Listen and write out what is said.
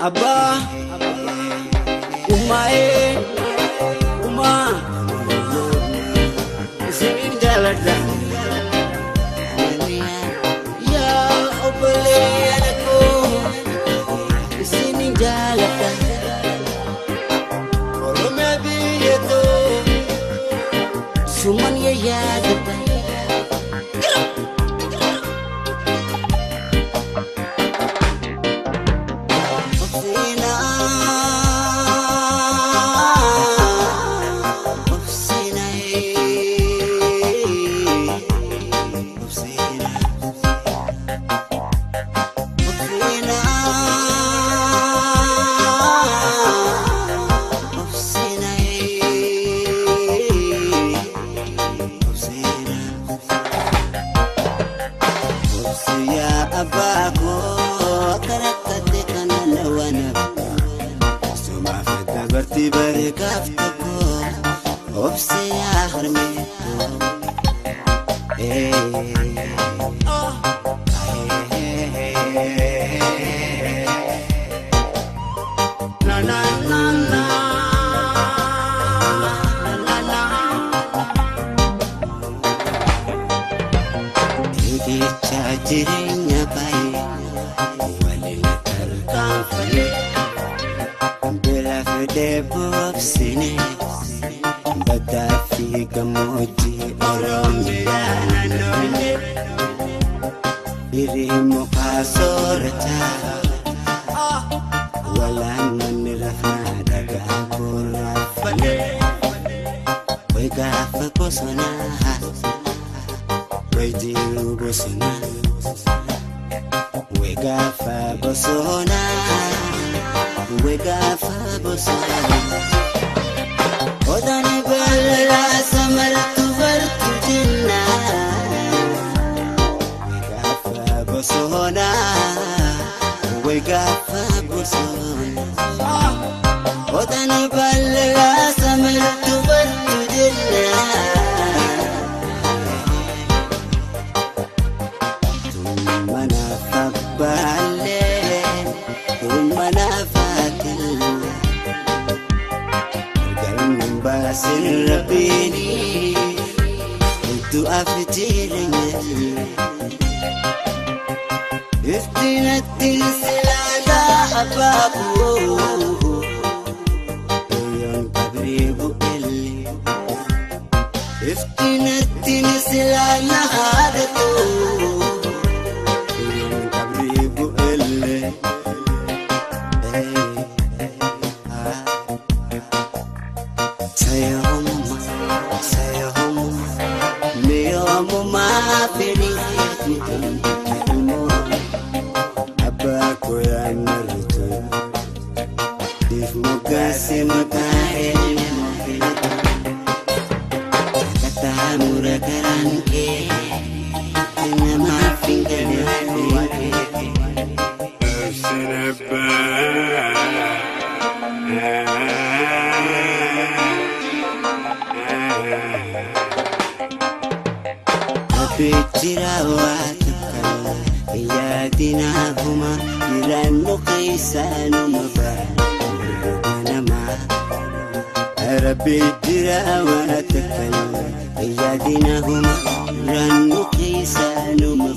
Abbaa, ummaa'ee, ummaa, isinin jaaladha. Yaa obboleeyyan koo, isinin jaaladha. Oromiyaa biyya too, suman yaadadha. Jireenya baay'ee waliin tarkaanfame, beela fedhee boobsine, baddaa fi gammoojjii Oromiyaa naannoomne, hirii mukaa soorataa, walaan manni rafnaa dhagaa gurraafame, wayi gaafa bosonaa, wayi jiru bosonaa. We gaafa bosonaa, we gaafa bosonaa. Odaan bal'aa samartu bartu jenna. We gaafa bosonaa, we gaafa bosonaa. Odaan bal'aa samartu bartu jenna. Rabbiini du'aaf jireenya iftiinatti silaalaa abaaboo yoon qabrii bu'ellee, iftiinatti silaalaa haadhatoo yoon qabrii bu'ellee. Rabbi jira waa takka, yaadina huma rannu keessa numa.